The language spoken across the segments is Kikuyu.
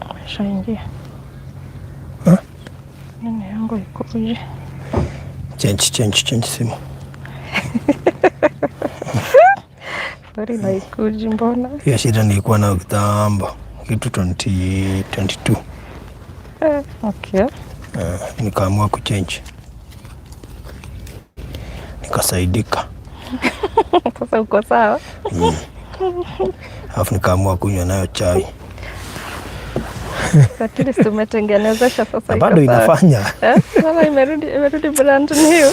Ameshaingia. Nini yangu ikuje? Change, change, change simu. Sorry na ikuji mbona? Hiyo shida nilikuwa nayo kitambo, kitu 2022. Okay. Nikaamua kuchange, nikasaidika. Sasa uko sawa? Alafu nikaamua kunywa nayo chai. At least umetengenezesha sasa Na iko bado sawa. inafanya. Sasa imerudi brand new.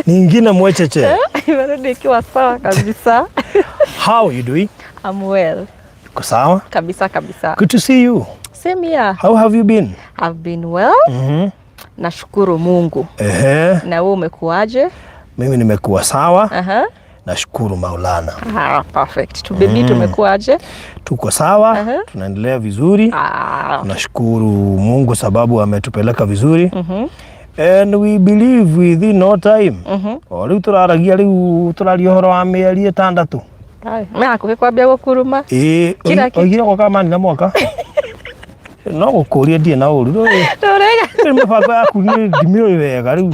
Ni ingine mwecheche. Imerudi ikiwa sawa kabisa. How are you doing? I'm well. Uko sawa? Kabisa kabisa. Good to see you. Same here. How have you been? I've been well. Nashukuru Mungu. Ehe, Na wewe umekuaje? mimi nimekuwa sawa. Aha. Nashukuru Maulana. Ah, perfect. Tu baby tumekuaje? Tuko sawa, Aha. tunaendelea vizuri. Ah, Nashukuru Mungu sababu ametupeleka vizuri. And we believe within no time. O rĩu tũraragia rĩu tũraria ũhoro wa mĩeri 6. Ai, me hakuhĩ kwambia gũkuruma. Ĩĩ, Kila kitu. oigire gũka manina mwaka. No gũkũria ndirĩ na ũru. Tũrega. Rĩu mĩbango yaku nĩ ndimĩũĩ wega rĩu.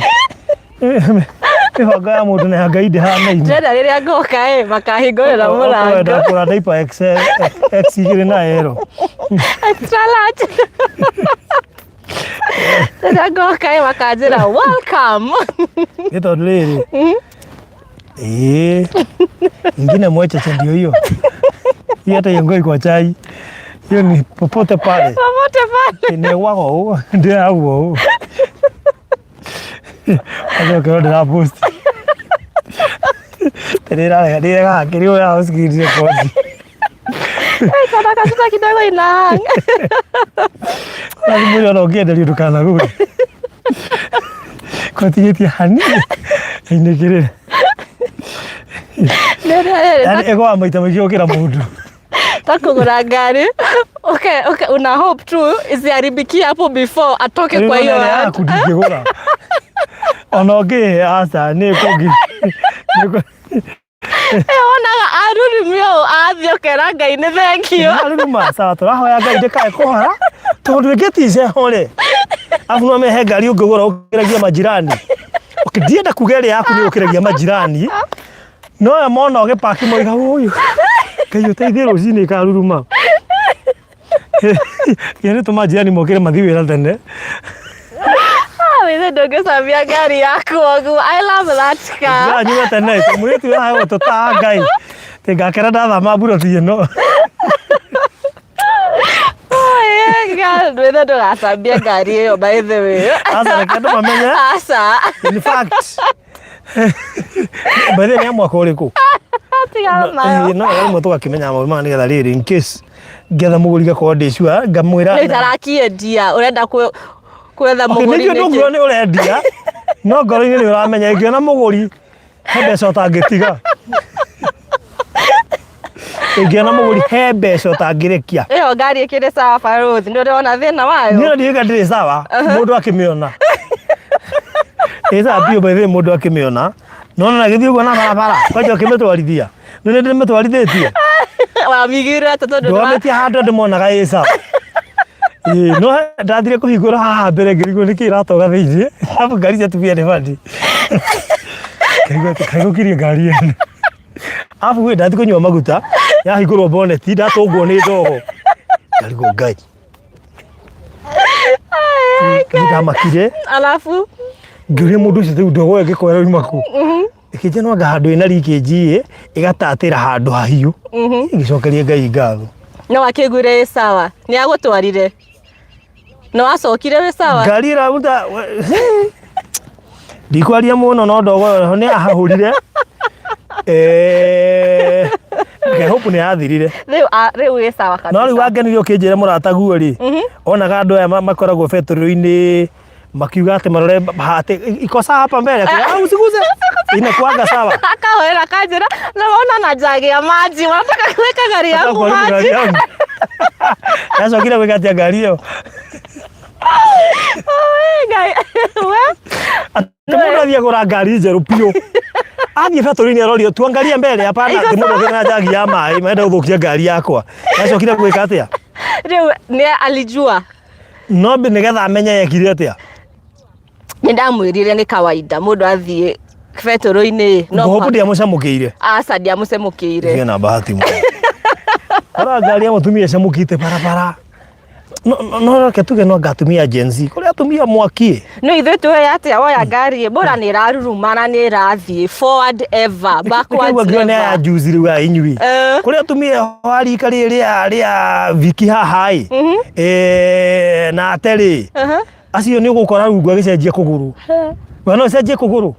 Mĩbango ya mũndũ na ya Ngai ndĩhanaine. Ndĩrenda rĩrĩa ngoka ĩ makahingũrĩra mũrango. Ũkwenda kũgũra diaper XL, X igĩrĩ na L. Extra large. Rĩrĩa ngoka ĩ makanjĩra welcome. Nĩ tondũ rĩrĩ, ĩĩ, ingine mwecheche ndio hiyo. Hiyo hata iongoi kwa chai. Hiyo ni popote pale. Popote pale. Nĩ gwago ũũ, ndĩ hau ũũ. Acio kĩro ndĩra post. Ndĩrarega ndĩregaga kĩrĩa ũyũ screen record. Kana kachupa kidogo ina hang. Na thimũ ĩyo ona ũngĩenderio ndũkanagũre. Kwatigĩtie hanini ĩinĩkĩrĩre. Rĩrĩa Yaani ĩgũaga maita maingĩ gũkĩra mũndũ. ta kũgũra ngari okay, una hope tu isiharibikie hapo before atoke kwa hiyo Rĩu yaku ndingĩgũra. Ona ũngĩhe aca nĩ kũngĩ. Wonaga arurumio ũũ athiĩ ũkera Ngai nĩ thank you. Aruruma sawa tũrahoya Ngai ndĩkae kũhora tondũ ĩngĩtica ho rĩ afu no mehe ngari ũngĩgũra ũkĩragia majirani. Okay, ndienda kuga ĩrĩa yaku nĩ ũkĩragia majirani no yo mona ũgĩpaki moiga ũyũ Ngai ũteithie rũcinĩ ĩkaruruma. Nginya nĩ tũma jirani mokĩre mathiĩ wĩra tene. Ah, withe ndũngĩcambia ngari yaku ũguo. I love that car. Ndĩranyua tene mũirĩtu ũyũ tũtaa Ngai ngakena ndathama mburoti ĩno. Oh, yeah, God. Withe ndũgacambie ngari ĩyo by the way. Aca reke andũ mamenye. Aca. In fact, by the way nĩ ya mwaka ũrĩkũ? Tigana nayo. Ĩĩ, no rĩmwe tũgakĩmenya maũndũ maya nĩgetha rĩrĩ in case ngĩetha mũgũri ngakorwo ndĩ sure ngamwĩra Rĩu tarakĩendia ũrenda gwetha Okay, mũgũri nĩkĩo nĩkĩ? ndũngiuga nĩ ũrendia no ngoro-inĩ nĩ ũramenya ingĩona mũgũri he mbeca ũtangĩtiga ingĩona mũgũri he mbeca ũtangĩrekia. Ĩyo ngari ĩkĩrĩ sawa Faruthi, nĩ ũrona thĩna wayo? Niĩ ndiũĩ ndĩrĩ sawa mũndũ akĩmĩona. Ĩ sawa biũ by the way mũndũ akĩmĩona. Nona na gĩthiĩ ũguo na barabara kwanja ũkĩmĩtwarithia. Nĩ nĩ ndĩmĩtwarithĩtie. Wamĩigĩire atĩa tondũ Ndũgamĩtie handũ andũ monaga ĩ sawa. Ĩĩ no ndathire kũhingũra haha mbere ngĩrigwo nĩkĩ ĩratoga thĩiniĩ. Arabu ngari cia atumia nĩ bani. Ngaigua atĩ kaĩ gũkirie ngari ĩno. Arabu wĩ ndathiĩ kũnyua maguta yahingũrwo boneti ndatũngwo nĩ ndogo. Ngarigwo Ngai. Nĩ ndamakire. Alafu Ngĩũria mũndũ ũcio rĩu ndogo ĩyo ĩngĩkorwo ĩrauma kũ. Ĩkĩnjĩra no anga handũ ĩna leakage ĩ ĩgatatĩra handũ hahiũ. Ngĩcokeria Ngai ngatho. No akĩiguire ĩ sawa, nĩ agũtwarire. No acokire wĩ sawa. Ngari ĩraruta ndikwaria mũno no ndogo ĩyo nĩ ahahũrire. I hope Hope nĩ yathirire. Rĩu rĩu ĩ sawa kabisa. No rĩu wangenire ũkĩnjĩra mũrataguo rĩ, onaga andũ aya makoragwo betũrũ-inĩ makiuga atĩ marore atĩ iko sawa hapa mbele atĩ, "Ah, usiguse inakuanga sawa." Akahoera kanjĩra na waona na njagi ya maji wanataka kuweka gari yangu Kuharibu maji. gari yangu. Yacokire gwĩka atĩa ngari ĩyo? Oh, Ngai. We? Atĩ mũndũ athiĩ agũra ngari njerũ biũ athiĩ betũrũ-inĩ arorio tuangalie mbere hapana atĩ mũndũ okĩte na njagi ya maĩ marenda gũthũkia ngari yakwa. Yacokire gwĩka atĩa? Rĩu nĩ alijua. No nĩgetha amenye yekire atĩa? Nĩ ndamwĩrire nĩ kawaida mũndũ athiĩ betũrũ-inĩ no Hope ndiamũcamũkĩire. Aca ndiamũcemũkĩire. Gĩa na bahati mũno. Ora ngari ya mũtumia ĩcamũkĩte barabara. No reke tuge no anga atumia Gen Z. Kũrĩ atumia mwaki. No ithuĩ tuoya atĩa woya ngari bora nĩ ĩraruruma na nĩ ĩrathiĩ forward ever backwards Nĩkĩo nĩ aya never. juzi rĩu aya inyuĩ. Eh. Kũrĩ atumia wa rika rĩrĩ rĩa Viki haha ĩ. Eh, na Ate rĩ. Acio nĩ ũgũkora rungu agĩcenjia kũgũrũ. We no ũcenjie kũgũrũ.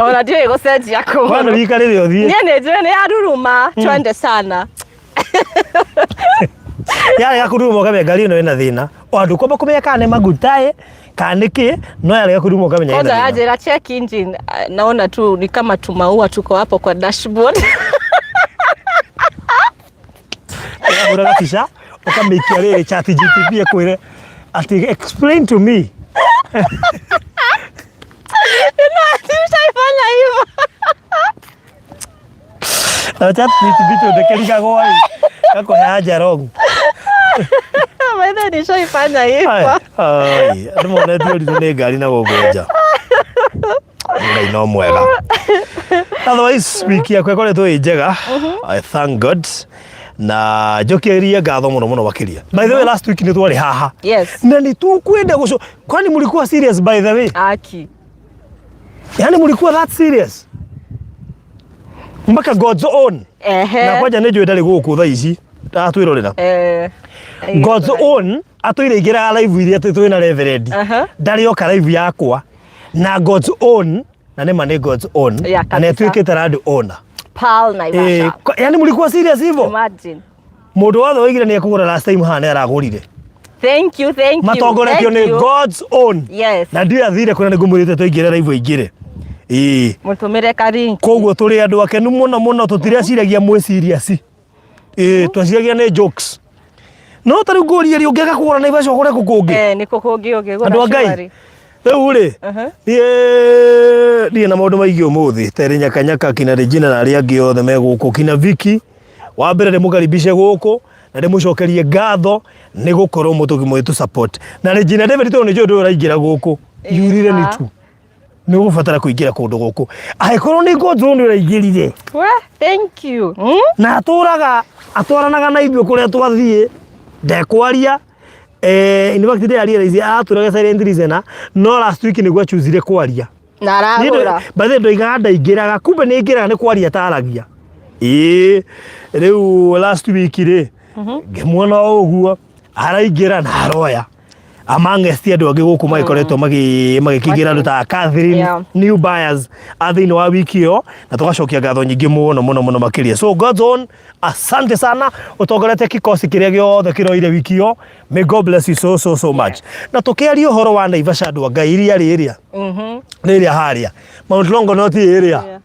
Ona ndiũĩ gũcenjia Wana kũgũrũ. rika rĩrĩ ũthiĩ. Niĩ nĩ njũĩ nĩ yaruruma twende sana. Yarega kũruruma ũkamenya ngari ĩno ĩna thĩna. O andũ kwamba kũmenya kana nĩ maguta ĩ, kana nĩ kĩ, no yarega kũruruma ũkamenya ĩna Kwanza thĩna. yanjĩra check engine, naona tu ni kama tumaua tuko hapo kwa dashboard. Ũrahũra gabica ũkamĩikia rĩrĩ chat GPT ĩkwĩre atĩ explain to me. Ushaifanya hivyo. Na chat GPT ndĩkĩrigagwo ĩ gakũhe anja wrong. Maithe nishaifanya hivyo. Ai, andũ monete ũritũ nĩ ngari na gũkũ nja. Ngai no mwega. Otherwise wiki yakwa ĩkoretwo ĩ njega. I thank God. Na njokerie ngatho mũno mũno makĩria. By the way last week nĩ twarĩ haha. Yes. Na nĩ tũkwenda gũco. Kwani mlikuwa serious by the way? Aki. Yaani mlikuwa that serious? Mpaka God's own. Ehe. Na kwanja nĩ njũĩ ndarĩ gũkũ thaa ici. Aratwĩrorera. Eh. God's own atũire ingĩraga live iria atĩ twĩna reverend. Aha. Ndarĩ oka live yakwa. Na God's own na nĩ ma nĩ God's own. Yeah, na nĩ kabisa. atuĩkĩte land owner. Pearl Naivasha. Yani mlikuwa serious hivyo? Imagine. Mũndũ wothe woigire nĩ ekũgũra last time haha nĩ aragũrire. Thank you, thank you. Matongoretio thank nĩ you. God's own. Yes. Na ndiũĩ athire kũrĩa nĩ ngũmwĩrĩte tũingĩre live aingĩre. Ĩĩ. Mũtũmĩre karinki. Koguo tũrĩ andũ akenu mũno mũno tũtireciragia mwĩ serious. Ĩĩ tweciragia nĩ jokes. No ta rĩu ngũrie rĩ ũngĩaga kũgũra Naivasha ũgũre kũ kũngĩ? Eh, nĩ kũ kũngĩ ũngĩgũra Andũ a Ngai. surely. Rĩu rĩ niĩ ndirĩ na maũndũ maingĩ ũmũthĩ terĩ nyakanyaka kina Regina na arĩa angĩ othe me gũkũ kina Vicky wa mbere ndĩmũkaribishe gũkũ na ndĩmũcokerie ngatho nĩ gũkorwo mũtũkĩ support na Regina David tondũ nĩ njũĩ ndũĩ ũraingĩra gũkũ yurire nĩ tu nĩ ũgũbatara kũingĩra kũndũ gũkũ angĩkorwo nĩ God's own ũraingĩrire We, thank you. Na atũraga atwaranaga na ithuĩ kũrĩa twathiĩ ndekwaria. In fact ndĩ realize atũraga silent listener no last week nĩguo achuzire kwaria. Na aragũra. By the way ndoigaga ndaingĩraga kumbe nĩ aingĩraga nĩ kwaria ataragia. Ĩĩ rĩu last week rĩ ngĩmuona o ũguo araingĩra na aroya amongst andũ angĩ gũkũ magĩkoretwo magĩkĩingĩra andũ ta Catherine new buyers a thĩinĩ wa wiki ĩyo na tũgacokia ngatho nyingĩ mũno mũno mũno makĩria. So God's own, asante sana ũtongoretie kikosi kĩrĩa gĩothe kĩroire wiki ĩyo. May God bless you so so so much. Na tũkĩaria ũhoro wa Naivasha andũ a Ngai iria rĩrĩa rĩrĩa harĩa Mount Longonot ĩrĩa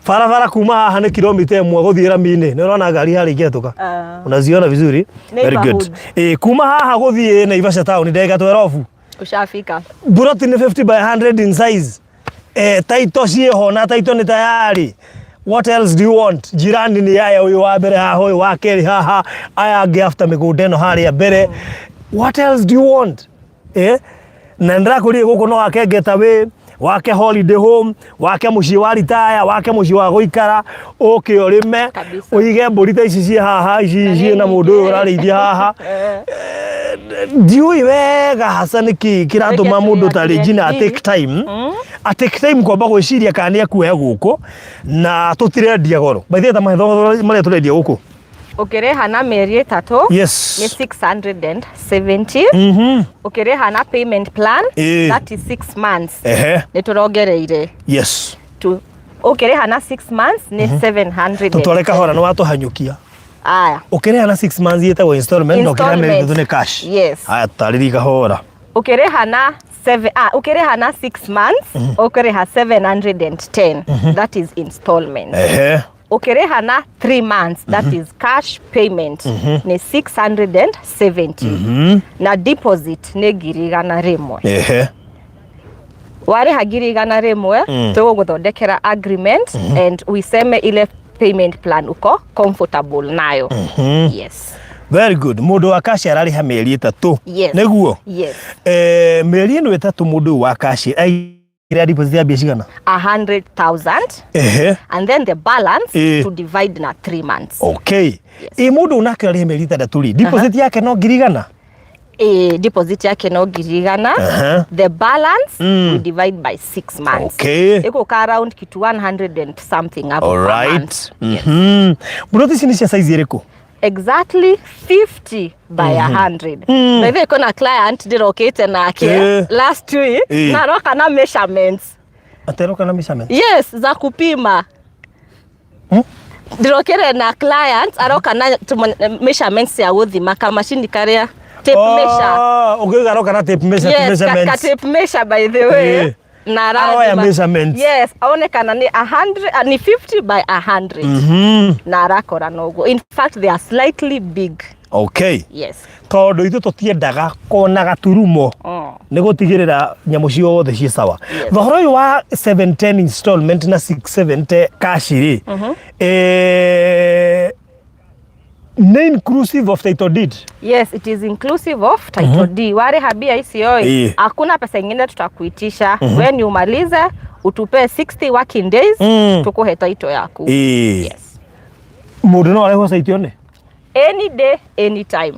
barabara kuma haha nĩ kilomita 1 gũthiĩ rami-inĩ. Nĩ ũrona ngari harĩa ikĩhetũka? Ah. Unaziona vizuri? Very good. Neighborhood. Kuma haha gũthiĩ Naivasha town ndagĩka 12. Ushafika. Buroti nĩ 50 by 100 in size. Title ciĩho na title nĩ tayari. What else do you want? Jirani nĩ aya ũyũ wa mbere haha ũyũ wa kerĩ haha aya angĩ after mĩgũnda ĩno harĩa mbere. What else do you want? Na ndĩrakũria gũkũ no wake getaway, wake holiday home, wake mũciĩ wa retire, wake mũciĩ wa gũikara, ũke ũrĩme, Kabisa. ũige mbũri ta ici ciĩ haha, ici ciĩ na mũndũ ũyũ ũrarĩithia haha. Ndiũĩ wega hasa nĩkĩ kĩratũma Reke mũndũ ta tũrĩakire Regina tea. a take time kwamba gwĩciria kana nĩ ekuoya gũkũ na tũtirendia goro. By the way, ta mahetho marĩa tũrendia gũkũ. Ũkĩrĩha na mĩeri 3 nĩ 670. Ũkĩrĩha na payment plan 36 months nĩ tũrongereire to Ũkĩrĩha na 6 months nĩ 700. Tũtware kahora nĩ watũhanyũkia. Aya. Ũkĩrĩha na 6 months yĩtagwo installment na ũkĩrĩha mĩeri Installment. ĩtatũ nĩ cash. Yes. Haya tũtarĩrie kahora. Ũkĩrĩha na seven, ah, ũkĩrĩha na 6 months ũkũrĩha 710, that is installment. Ũkĩrĩha na 3 months, that is cash payment, nĩ 670, na deposit nĩ 100,000. Warĩha 100,000, tũgũgũthondekera agreement and uiseme ile payment plan uko comfortable nayo. Yes. Very good. Mũndũ wa cash ararĩha mĩeri 3. Yes. Nĩguo? Yes. Mĩeri ĩno 3 mũndũ ũyũ wa cash aigĩra deposit ya mbia cigana? 100,000. And then the balance to divide na 3 months. Okay. Ĩ mũndũ nake arĩha mĩeri 6 rĩ, deposit yake no 100,000? Deposit yake no 100,000. The balance we divide by 6 months. Ĩgũka around kitu 100 and something hapo per month. Yes. Mburoti ici nĩ cia size ĩrĩkũ? Exactly 50 by 100. By the way, kuna client ndĩrokĩte nake last week na aroka na measurements. Ateroka na measurements? Yes, za kupima. Ndĩrokire na client aroka na measurements ya gũthima kamacini karĩa tape measure. Ũngĩuga aroka na tape measure, Yes, measurements. ka tape measure by the way. Na Aroya arathima. measurements. Yes, aone kana ni 100, ni 50 by 100. Na arakora noguo. In fact, they are slightly big. Okay. Yes. Tondũ ithuĩ tũtiendaga kona gaturumo. Nĩ gũtigĩrĩra nyamũ ciothe ciĩ sawa. Yes. Thogora ũyũ wa 710 installment na 670 cash rĩ, nĩ inclusive of title deed? Yes, it is inclusive of title deed. Warĩha mbia icio ĩ, hakuna pesa ingine tutakuitisha. We ni umalize, utupe 60 working days, tukuhe title yaku. Yes. Mũndũ no arehwo site one? Any day, any time.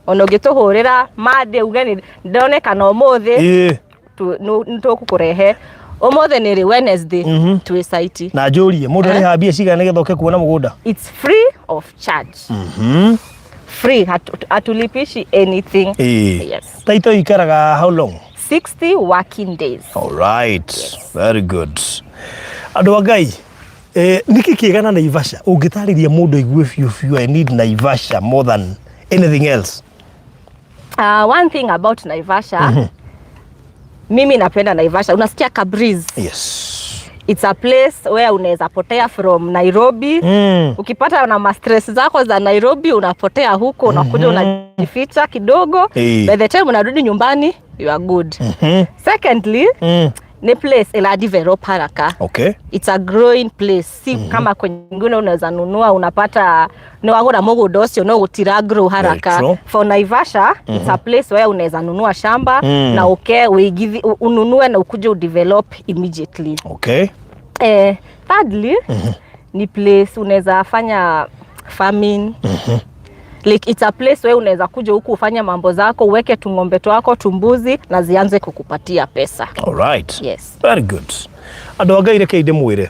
Ona ũngĩtũhũrĩra Monday uge nĩ ndonekana ũmũthĩ, nĩ tũgũkũrehe. Ũmũthĩ nĩ rĩ Wednesday, twĩ site. Na njũrie, mũndũ arĩhaga mbia cigana nĩgetha ũke kuona mũgũnda? It's free of charge. Free, hatulipishi anything. Yes. Title ikaraga how long? 60 working days. All right. Yes. Very good. Andũ a Ngai, nĩkĩ kĩega na Naivasha? Ũngĩtarĩria mũndũ aigue biũ biũ, I need Naivasha more than anything else. One thing about Naivasha, mimi napenda Naivasha. Unasikia ka breeze. Yes. It's a place where unaweza potea from Nairobi. Ukipata na ma stress zako za Nairobi unapotea huko, unakuja unajificha kidogo. By the time unarudi nyumbani you are good. Secondly, ni place ila develop haraka. It's a growing place. Si kama kwingine unaweza nunua unapata ni wagura mũgũnda ũcio no gũtira grow haraka. Very true. For Naivasha, it's a place where unaweza nunua shamba na uke uigithi, ununue na ukuje udevelop immediately. Thirdly, ni place unaweza fanya farming. Like it's a place where unaweza kuja huku ufanye mambo zako, uweke tung'ombe twako, tumbuzi na zianze kukupatia pesa. All right. Yes. Very good. Andũ a Ngai reke ndĩmwĩre.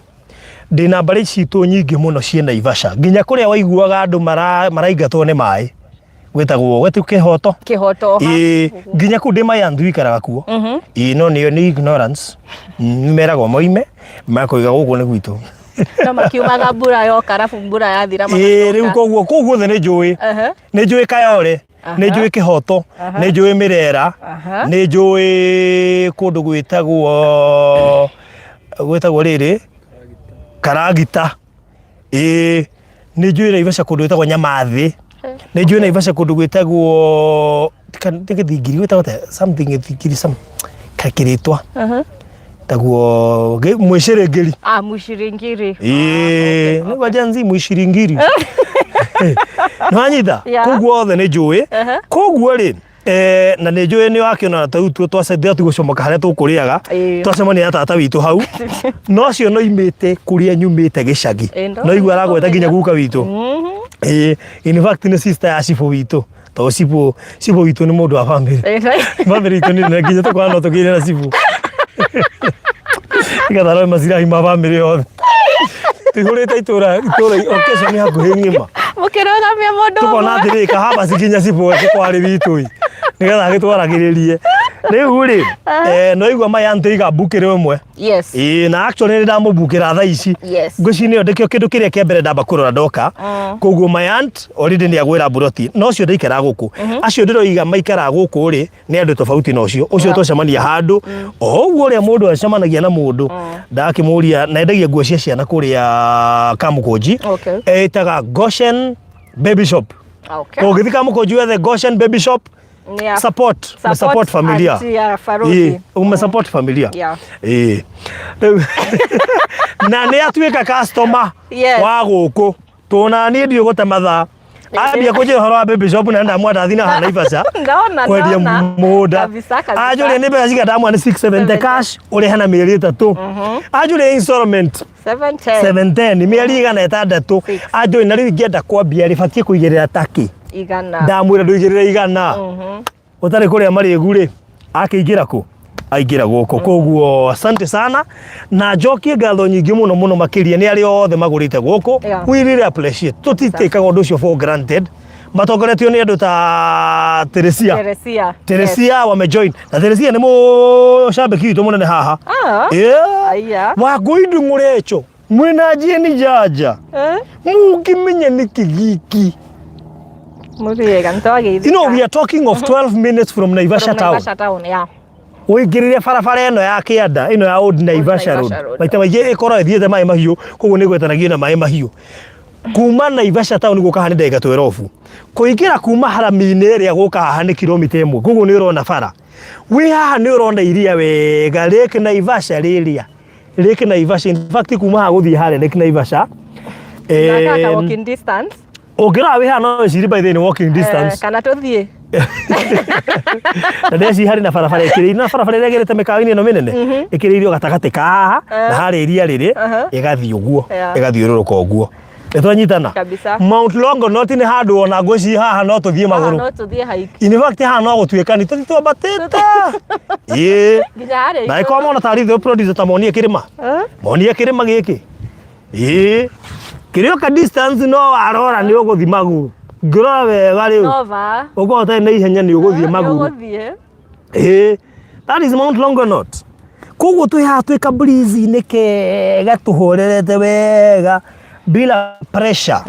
Ndĩna mbarĩ citũ nyingĩ mũno ciĩ Naivasha. Nginya kũrĩa waiguaga andũ maraingatwo nĩ maĩ. Gwĩtagwo gwĩtagwo Kĩhoto. Kĩhoto. Ĩĩ, nginya kũu ndĩ Mayandu ikaraga kuo. Ĩĩ, no nĩyo nĩ ignorance. Meragwo moime, makoiga gũkũ nĩ gwitũ. No makiumaga mbura yoka, arabu mbura yathira Ĩĩ, rĩu magacoka. koguo kũu guothe nĩ njũĩ. Nĩ njũĩ Kayole, nĩ njũĩ Kĩhoto, nĩ njũĩ Mĩrera, nĩ njũĩ kũndũ gwĩtagwo rĩrĩ Karagita. Ĩĩ, nĩ njũĩ Naivasha kũndũ gwĩtagwo Nyamathĩ. Nĩ njũĩ Naivasha kũndũ gwĩtagwo nĩ Gĩthingiri gwĩtagwo atĩa? Something Gĩthingiri, some kakĩrĩtwa. Taguo Mwĩcĩrĩngĩri. Mwĩcĩrĩngĩri. Ĩĩ, nĩ Gen Z Mwĩcĩrĩngĩri. Nĩ wanyita? Koguo othe nĩ njũĩ. Koguo rĩ, na nĩ njũĩ nĩ wakĩona ta rĩu twacenjia tũgũcomoka harĩa tũkũrĩaga. Twacemania na tata witũ hau. No acio no imĩte kũrĩa nyumĩte gĩcagi. No igua aragweta nginya guka witũ. In fact nĩ sister ya cibũ witũ. Tondũ cibũ witũ nĩ mũndũ wa family. Family itũ nĩ nene nginya tũkorwo no tũkĩire na cibũ. Nĩgetha arore macirahi ma family yothe. Tũihũrĩte itũra occasion hakuhĩ ng'ima. Mũkĩrũgamia mũndũ Tũkona ũmwe. atĩrĩ, kahaba ci nginya cibũ eke kwarĩ witũ ĩ. Nĩgetha agĩtwaragĩrĩrie. Rĩu rĩ, no igua maya ntĩiga mbukĩre ĩmwe. Yes. Ĩĩ, na actually nĩ ndamũbukĩra thaa ici. Yes. Ngwĩciria nĩyo ndĩkĩo kĩndũ kĩrĩa kĩa mbere ndamba kũrora ndoka. Koguo my aunt already nĩ agwĩra mburoti no ũcio ndaikara gũkũ. Acio ndĩroiga maikara gũkũ rĩ, nĩ andũ tofauti na ũcio. Ũcio twacemania handũ o ũguo ũrĩa mũndũ acemanagia na mũndũ, ndakĩmũria na endagia nguo cia ciana kũrĩa Kamũkũnji. Ĩtaga Goshen Baby Shop. Ũgĩthiĩ Kamũkũnji wethe Goshen Baby Shop. Support, Support support familia. Auntie ya Farothi. Ĩĩ, ume support familia. Ĩĩ. Rĩu na nĩ atuĩka customer wa gũkũ tũna niĩ ndiũ gũte mathaa ambia kũnjĩra ũhoro wa baby shop na ndamwa ndathi na haha Naivasha Ndona, kwendia ndona. mũgũnda. Kabisa, kabisa. Anjũria nĩ mbeca cigana, ndamwa nĩ 670 cash ũrĩhe na mĩeri 3. Anjũria installment 710. 710 mĩeri 600. Six. Anjũria na rĩu ingĩenda kwambia rĩ, batiĩ kũigĩrĩra takĩ? 100. Ndamwĩra ndũigĩrĩre 100. Ũtarĩ kũrĩa marĩgu rĩ, akĩingĩra kũ? Aingĩra gũkũ. Koguo asante sana na njokie ngatho nyingĩ mũno mũno makĩria nĩ arĩa othe magũrĩte gũkũ. We really appreciate. Tũtitĩkaga ũndũ ũcio for granted. Matongoretio nĩ andũ ta Teresia. Teresia. Teresia wamejoin. Na Teresia nĩ mũcambĩki witũ mũnene haha. Aya. Wangũi ndung'ũrecho mwĩna njini njanja. Mũngĩmenya nĩkĩ giki. Mũriega, nĩtwageithĩka. You know, we are talking of 12 minutes from Naivasha From town. Naivasha town, yeah. Ũingĩrĩre barabara ĩno ya kĩanda, ĩno ya Old Naivasha Road. Naivasha Road. Maita maingĩ ĩkoragwo ĩthiĩte maĩ mahiũ, koguo nĩ ĩgwetanagio na maĩ mahiũ. Kuma Naivasha town gũka haha nĩ ndagĩka 12. Kũingĩra kuma harami-inĩ ĩrĩa gũka haha nĩ kilomita 1, koguo nĩ ũrona bara. Wĩ haha nĩ ũrona iria wega, Lake Naivasha rĩrĩa. Lake Naivasha, in fact kuma haha gũthiĩ harĩa Lake Naivasha. Na kaka walking distance. Ũngĩrora wĩ haha no wĩcirie by the way nĩ walking distance. Kana tũthiĩ. Na ndeci harĩ na barabara ĩkĩrĩirio na barabara ĩrĩa ĩgerete mĩkawa-inĩ ĩno mĩnene ĩkĩrĩirio gatagatĩ ka haha na harĩa iria rĩrĩ, ĩgathiĩ ũguo, ĩgathiũrũrũka ũguo. Nĩ twanyitana? Kabisa. Mount Longonot nĩ handũ ona ngwĩciria haha no tũthiĩ Haha magũrũ. no tũthiĩ hike. In fact haha no gũtuĩka nĩ tũthiĩ twambatĩte. Ĩĩ. Nginya harĩa Na igũrũ. ĩkorwo mona tarĩ ithuĩ producer ta monie kĩrĩma. Monie kĩrĩma gĩkĩ. Ĩĩ. Kĩrĩ o ka distance no warora nĩ ũgũthiĩ magũrũ. Ngĩrora wega rĩu. Nova. Ũkorwo ũtarĩ na ihenya nĩ ũgũthiĩ magũrũ. Nĩ ũgũthiĩ. Ĩĩ. That is Mount Longonot. Koguo twĩ haha twĩ ka breeze-inĩ kega tũhorerete wega bila pressure.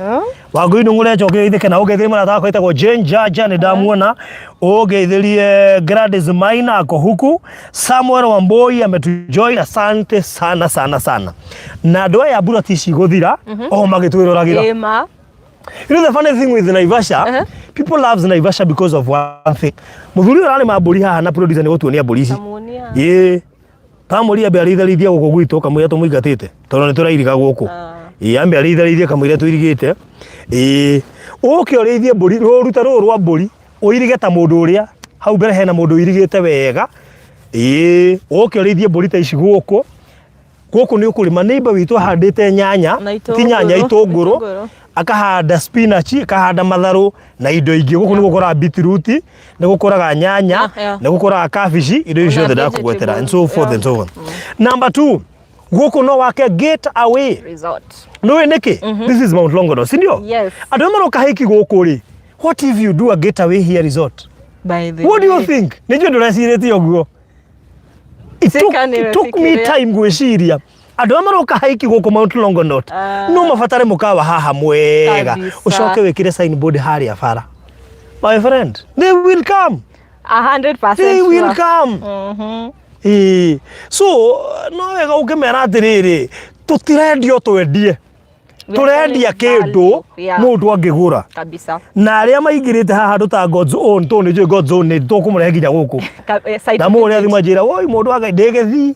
Wangũi Ndung'u njoke geithĩke na ũngeithĩrie mũrata wakwa wĩtagwo Jane Jaja nĩ ndamuona. Ũngeithĩrie Gladys Maina ako huku. Samuel Wamboi ametujoin, asante sana sana sana. Na andũ aya mbura ti cigũthira o magĩtwĩroragĩra. Ĩma. You know the funny thing with Naivasha, people loves Naivasha because of one thing. Mũthuri ũyũ ararĩma mbũri haha na producer nĩ gũtuonia mbũri ici. Tamuonia. Ĩĩ. Tamũria ambe arĩitharĩithia gũkũ gwitũ kamũira tũmũingatĩte tondũ nĩ tũrairiga gũkũ. Ĩĩ ambe arĩitharĩithie kamũira tũirigĩte. Ĩĩ. Ũke ũrĩithie mbũri, rũru ta rũrũ rwa mbũri, ũirige ta mũndũ ũrĩa hau mbere hena mũndũ ũirigĩte wega. Ĩĩ, ũke ũrĩithie mbũri ta ici gũkũ. Gũkũ nĩ ũkũrĩma. Neighbor witũ ahandĩte nyanya, Na ti nyanya, itũngũrũ. itũngũrũ, Itũngũrũ. akahanda spinach, akahanda matharũ na indo ingĩ. Gũkũ nĩ gũkũraga beetroot, nĩ gũkũraga nyanya, nĩ gũkũraga kabici, indo icio Ona ciothe ndakũgwetera and so forth vegetables, and so on. Number 2, gũkũ no wake get away. Resort. Nĩũĩ nĩkĩ? This is Mount Longonot, si ndio? Yes. Andũ arĩa maroka hiki gũkũ rĩ, what if you do a get away here resort? By the What do you way. think? Nĩ njũĩ ndũrecirĩtie ũguo. It took, Sika it took me nĩwefikiria. time gwĩciria andũ arĩa maroka haiki gũkũ Mount Longonot no mabatare mũkawa haha mwega Kabisa. ũcoke wĩkĩre signboard harĩa bara. My friend, they will come. 100% They will sure. come. Ĩĩ. So no wega ũkĩmera atĩrĩrĩ, tũtirendio twendie, tũrendia kĩndũ mũndũ angĩgũra. Kabisa. Na arĩa maingĩrĩte haha andũ ta God's own, tondũ nĩ njũĩ God's own nĩ tũkũmũrehe nginya gũkũ. Site Na mũrĩa visit. thimũ anjĩra, woi mũndũ wa Ngai ndĩ Gĩthii.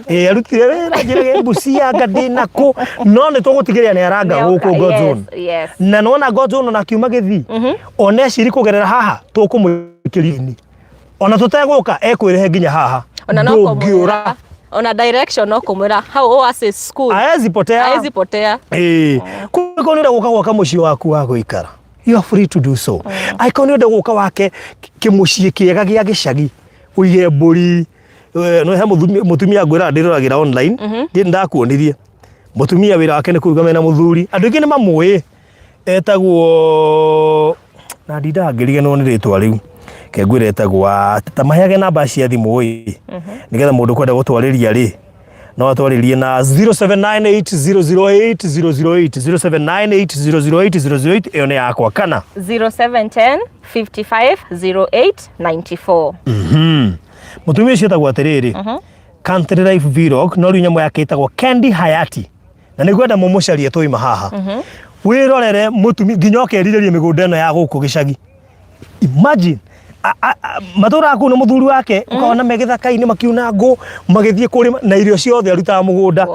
Ĩĩ arutire wĩra njĩra Busia anga ndĩ nakũ. No nĩ tũgũtigĩrĩra nĩ aranga Nĩoka, gũkũ God's yes, own. Yes. Na nĩwona God's own ona akiuma Gĩthii, ona eciri kũgerera haha tũkũmũikĩria-inĩ. Ona tũtegũka ekwĩrehe nginya haha. Ona no Ndũngĩũra. kũmwĩra, ona direction no kũmwĩra hau Oasis School. Haezi potea. Haezi potea. Ĩĩ. Kũngĩkorwo nĩ ũrenda gũka gwaka mũciĩ waku wa gũikara, you are free to do so. Angĩkorwo nĩ ũrenda gũka wake kĩmũciĩ kĩega gĩa gĩcagi, ũige mbũri, no he mũtumia ngwĩraga ndĩroragĩra online, ndirĩ ndakuonirie. Mũtumia wĩra wake nĩ kũruga mena mũthuri. Andũ aingĩ nĩ mamũĩ. Etagwo na ndindaga ngĩriganĩrwo nĩ rĩtwa rĩu. Ke ngwĩre ĩtagwo ta maheage namba cia thimũ ĩ, nĩgetha mũndũ kwenda gũtwarĩria rĩ, no atwarĩrie na 0798008008, 0798008008. Ĩyo nĩ yakwa kana 0710 55 08 94. Mũtumia ũcio ĩtagwo atĩrĩrĩ, Country Life Vlog, no rĩu nyamũ yake ĩtagwo Candy Hayati, na nĩ ngwenda mũmũcarie twaima haha, wĩrorere mũtumia nginya ũkerirĩrie mĩgũnda ĩno ya gũkũ gĩcagi. Imagine matũraga kũu na mũthuri wake, ũkona me gĩthaka-inĩ makiuna ngũ, magĩthiĩ kũrĩma, na irio ciothe arutaga mũgũnda.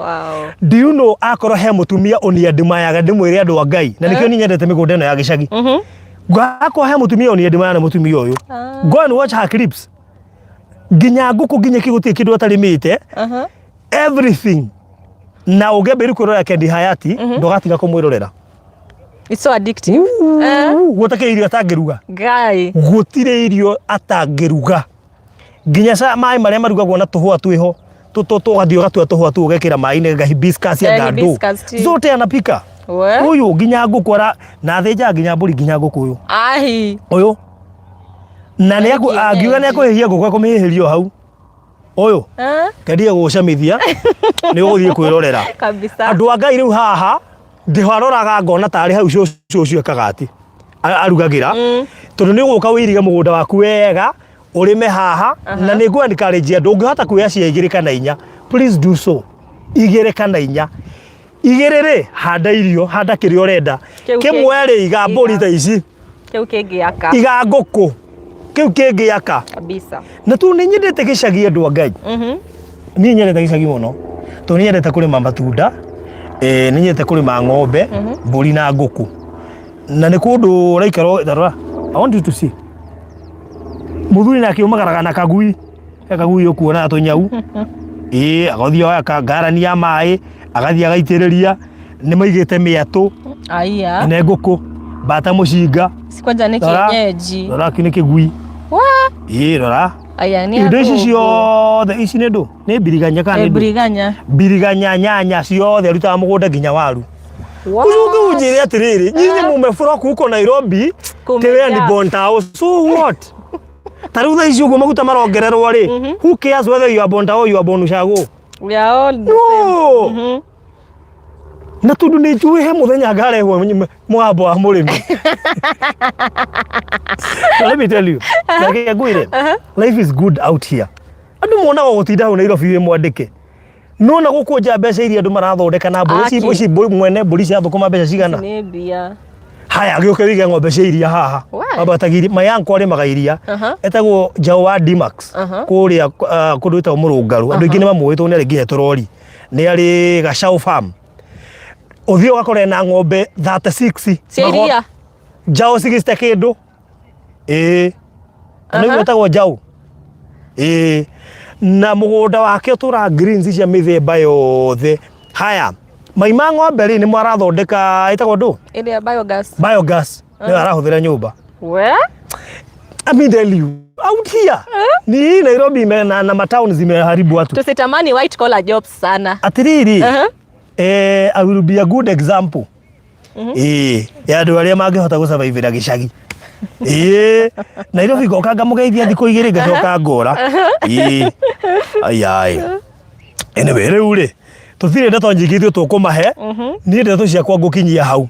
Do you know, akorwo he mũtumia ũniandimayaga, ndĩmwĩre andũ a Ngai, na nĩkĩo niĩ nyendete mĩgũnda ĩno ya gĩcagi, akorwo he mũtumia ũniandimaya, na mũtumia ũyũ. Go and watch her clips. Nginya ngũkũ, nginya kĩ, gũtirĩ kĩndũ atarĩmĩte. Everything. Na ũngĩambĩrĩria kwĩrorera Kendi Hayati, ndũgatiga kũmwĩrorera. It's so addictive. Gũtakĩrĩ irio atangĩruga. Guy. Gũtirĩ irio atangĩruga, nginya maĩ marĩa marugagwo na tũhũa twĩho, tũgathiĩ ũgatua tũhũa tu, ũgekĩra maĩ-inĩ ga hibiscus ya ngandũ. Hibiscus tea. Zote anapika. We. Ũyũ nginya ngũkũ ara na athĩnjaga, nginya mbũri, nginya ngũkũ ũyũ. Ahi. Ũyũ na nĩ Nĩ angiuga nĩ ekũhĩhia ngũkũ, ekũmĩhĩhĩria o hau ũyũ. Kendie gũgũcamithia nĩ ũgũthiĩ kwĩrorera. Kabisa. Andũ a Ngai, rĩu haha ndĩharoraga ngona tarĩ hau cũcũ ũcio ekaga atĩ arugagĩra, tondũ nĩ ũgũka wĩirige mũgũnda waku wega, ũrĩme haha. Na nĩ ngũ encourage andũ, ũngĩhota kuoya cia igĩrĩ kana inya, please do so. Igĩrĩ kana inya, igĩrĩ rĩ, handa irio, handa kĩrĩa ũrenda. Kĩu Kĩmwe rĩ, iga mbũri ta ici. Kĩu kĩngĩaka. Iga ngũkũ, kĩu kĩngĩaka. Kabisa. Na tu nĩ nyendete gĩcagi, andũ a Ngai. Niĩ nyendete gĩcagi mũno tondũ nĩ nyendete kũrĩma matunda, nĩ nyendete kũrĩma ng'ombe, mbũri na ngũkũ, na nĩ kũndũ ũraikara. Tarora, I want you to see mũthuri nake umagaraga na kagui, he kagui ũkuona na tũnyau ĩĩ, agathiĩ oya ngarani ya maĩ, agathiĩ agaitĩrĩria. Nĩ maigĩte mĩatũ. Aya. Nĩ ngũkũ, mbata mũcinga. Si kwanja nĩ Rora. kienyeji. Rora, kĩ nĩ kĩgui. Wa. Ĩĩ, rora. Aya nĩ Indo ici athũngũ. ciothe ici nĩ ndũ, nĩ mbiriganya kana Nĩ nĩ ndũ? Mbiriganya. Mbiriganya, nyanya ciothe arutaga mũgũnda, nginya waru. What? Ucoke unjĩre atĩrĩrĩ, nyinyi mumeflock huko Nairobi. Kumejaa. Tewe ni Bontao, so what? Ta rĩu thaa ici ũguo maguta marongererwo rĩ, who cares whether you are Bontao or you are born Ushago? We are all the same. No. Na tondũ nĩ njũĩ he mũthenya ngarehwo mũgambo wa mũrĩmi. So let me tell you, reke ngwĩre, life is good out here. Andũ monaga gũtinda hau Nairobi wĩ mwandĩke, no na gũkũ nja mbeca iria andũ marathondeka na mbũri ici. Aki. Ici mwene mbũri cia thũkũma mbeca cigana? Nĩ mbia. Haya, gĩũke wĩige ng'ombe cia iria haha. Why? Ambatagia iria. My uncle arĩmaga iria. Etagwo Njaũ wa Dmax. Kũrĩa kũndũ gwĩtagwo Mũrũngarũ. Andũ aingĩ nĩ mamũĩ tondũ nĩ arĩ nginya tũrori, nĩ arĩ Gacau Farm. Ũthiĩ ũgakora ena ng'ombe 36. Cia iria. Njaũ 60 kĩndũ, ĩĩ, na nĩguo ĩtagwo njaũ, ĩĩ. Na mũgũnda wake ũtũraga greens cia mĩthemba yothe. Haya, mai ma ng'ombe rĩ, nĩmo arathondeka ĩtagwo ndũ? Ĩrĩa biogas. Biogas nĩyo arahũthĩra nyũmba. We. I mean, tell you, out here ni Nairobi na matown zimeharibu watu. Tusitamani white collar jobs sana. Atiriri, I will be a good example ya andũ arĩa mangĩhota gũsurvive gĩcagi. Ĩĩ, Nairobi ngoka ngamũgeithia thikũ 2, ngacoka ngora. Ĩĩ, ayai, anyway, rĩu rĩ, tũtirĩ ndeto nyingĩ ithuĩ tũkũmahe. Niĩ ndeto ciakwa ngũkinyia hau.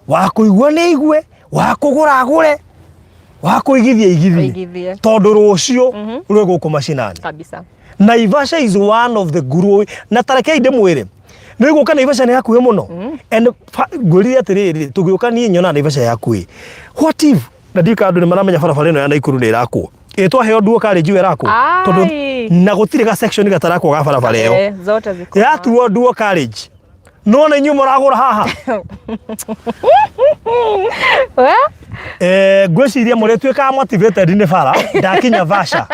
Wa kũigua nĩ aigue, wa kũgũra agũre, wa kũigithia igithie. Aigithie. Tondũ rũciũ rwĩ gũkũ macinani. Kabisa. Naivasha is one of the growing, na tarekei ndĩmwĩre, nĩ gũka Naivasha nĩ hakuhĩ mũno. And ngwĩrire atĩrĩrĩ, tũgĩũka niĩ nyona Naivasha ĩ hakuhĩ. What if, na ndiũĩ kana andũ nĩ maramenya barabara ĩno ya Naikuru nĩ ĩrakwo, ĩ twaheo dual carriage ĩyo ĩrakwo, tondũ Ai. na gũtirĩ ga section gatarakwo ga barabara ĩyo. Eh, zote ziko. Yatuo dual carriage, no na inyuĩ mũragũra haha. We? Ngwĩciria mũrĩtuĩkaga motivated nĩ bara ndakinya Vasha.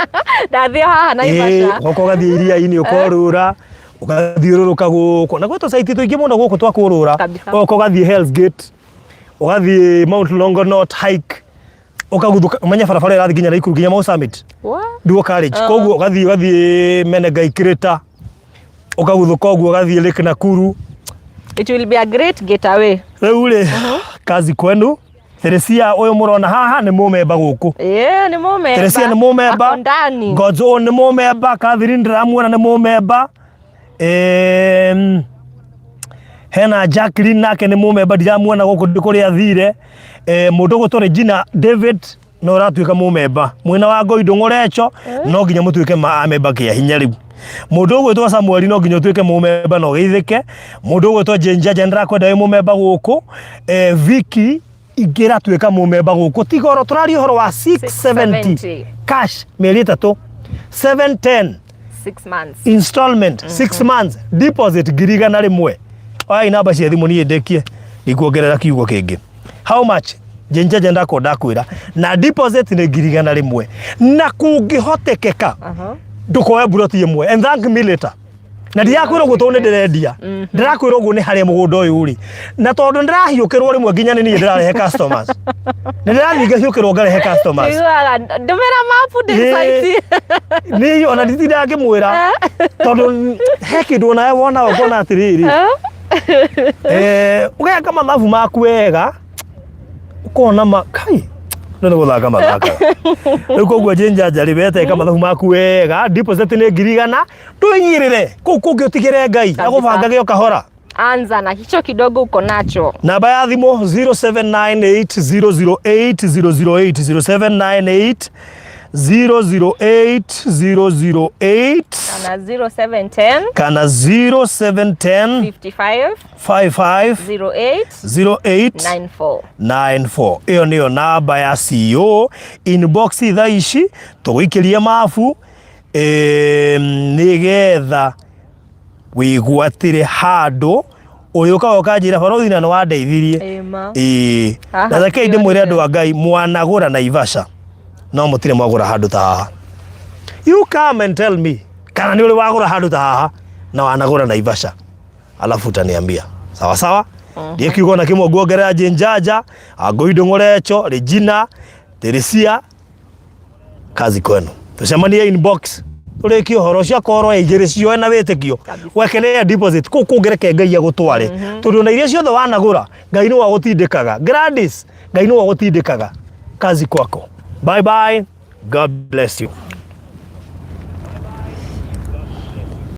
Ndathiĩ haha Naivasha. Ũgoka ũgathiĩ iria-inĩ, ũkorũra, ũgathiũrũrũka gũkũ na gwĩ tũcaiti tũingĩ mũno gũkũ twa kũrũra. Kabisa. Ũgoka ũgathiĩ Hell's Gate, ũgathiĩ Mount Longonot hike, ũkaguthũka, ũmenye barabara ĩrathiĩ nginya Naikuru, nginya Mau Summit. What? Dual carriage. Koguo ũgathiĩ Menengai Crater, ũkaguthũka ũguo ũgathiĩ Lake Nakuru. It will be a great getaway. Rĩu rĩ, kazi kwenu. Teresia ũyũ mũrona haha nĩ mũmemba gũkũ. Ĩĩ, nĩ mũmemba. Teresia nĩ mũmemba. Ako ndani. God's own nĩ mũmemba. Catherine ndĩramuona nĩ mũmemba. Em, hena Jacqueline nake nĩ mũmemba ndiramuona gũkũ ndĩ kũrĩa athire. Eh, mũndũ ũgwĩtwo Regina David no ũratuĩka mũmemba mwena wa Ngoi Ndũng'ũrecho no nginya mũtuĩke amemba kĩa hinya rĩu. Mũndũ ũgwĩtwo Samuel no nginya ũtuĩke mũmemba na ũgeithĩke. Mũndũ ũgwĩtwo Jane Jaja nĩndĩrakwenda wĩ mũmemba gũkũ. Eh, Vicky ingĩra tuĩka mũmemba gũkũ tiga oro tũraria ũhoro wa 670 670. cash mĩeri ĩtatũ 710 6 months. Installment 6 months, deposit 100,000. Oyai namba cia thimũ niĩ ndĩkie ndikuongerera kiugo kĩngĩ. How much? Njenjeje ndakwo ndakwĩra na deposit nĩ 100,000 na kũngĩhotekeka ndũkoe mburoti ĩmwe and thank me later. Na ndirakwĩra ũguo tondũ nĩ ndĩrendia, ndĩrakwĩra ũguo nĩ harĩa mũgũnda ũyũ ũrĩ, na tondũ ndĩrahiũkĩrwo rĩmwe nginya nĩ niĩ ndĩrarehe customers, nĩ ndĩrathiĩ ngahiũkĩrwo ngarehe customers. Njiguaga ndũmĩra mapu ndĩ site. Nĩ ona nditindaga ngĩmwĩra tondũ he kĩndũ onawe wona ũkona atĩrĩrĩ, eh, ũgeka mathabu maku wega ũkona ma kai no nĩ gũthaka mathaka rĩu. Koguo njĩnjanja rĩ weteka mathabu maku wega, deposit nĩ 100,000, ndwĩnyirĩre kũu kũngĩ ũtigĩre Ngai agũbangage o kahora. Anza na hicho kidogo uko nacho. Namba ya thimũ 0798008008, 0798 008 008, Kana 0710 kana 0710 55 55 08 08 94. 94. Ĩyo nĩyo namba ya CEO. Inbox thaa ici tũgũikĩrie mabu nĩgetha wĩgwatĩre handũ ũrĩũkaga ũkanjĩra barothi na nĩ wandeithirie. Ĩma. Ĩĩ. Haha Na rekei ndĩmwĩre tũtiorĩte. andũ a Ngai, mwanagũra Naivasha no mũtirĩ mwagũra handũ ta haha. You come and tell me kana nĩ ũrĩ wagũra handũ ta haha na wanagũra Naivasha, alafu utaniambia. Sawa sawa. Ndiĩ kiugo na kĩmwe nguongerera. Njĩnjanja Angũi Ndũng'ũrecho, Regina, Teresia, kazi kwenu. Tucemanie inbox tũrĩkie ũhoro ũcio. Akorwo igĩrĩ cioe na wĩtĩkio wekenea deposit kũu kũngĩ, reke Ngai agũtware, tondũ na iria ciothe wanagũra Ngai nĩwe agũtindĩkaga. Gladys, Ngai nĩwe agũtindĩkaga. Kazi kwako. Bye bye, God bless you.